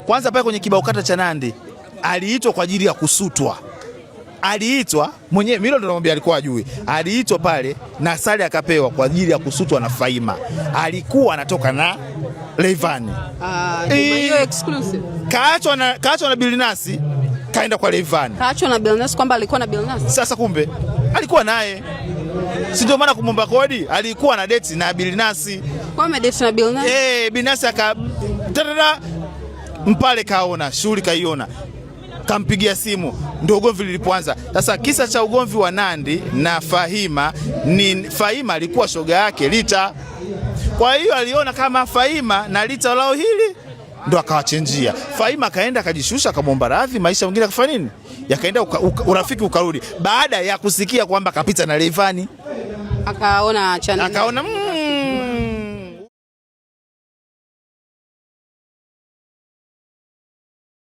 Kwanza pale kwenye kibao kata cha Nandi aliitwa kwa ajili ya kusutwa, aliitwa mwenyewe, Milo ndo namwambia alikuwa ajui, aliitwa pale na sare akapewa kwa ajili ya kusutwa na Faima. Alikuwa anatoka na Rayvanny. Ah, hiyo exclusive. Kaachwa na Bilinasi, kaenda kwa Rayvanny. Kaachwa na Bilnas kwamba alikuwa na Bilnas. Sasa kumbe alikuwa naye, si ndio maana kumwomba kodi, alikuwa na date na Bilinasi. Kwa amedate na Bilnas. Eh, Bilinasi aka tadada mpale kaona shughuli kaiona, kampigia simu, ndio ugomvi lilipoanza. Sasa kisa cha ugomvi wa Nandi na Fahima ni Fahima alikuwa shoga yake Lita, kwa hiyo aliona kama Fahima na Lita lao hili ndo akawachenjia. Fahima akaenda akajishusha akamwomba radhi, maisha mengine akafanya nini, yakaenda urafiki ukarudi, baada ya kusikia kwamba kapita na Rayvanny Akaona achana. Akaona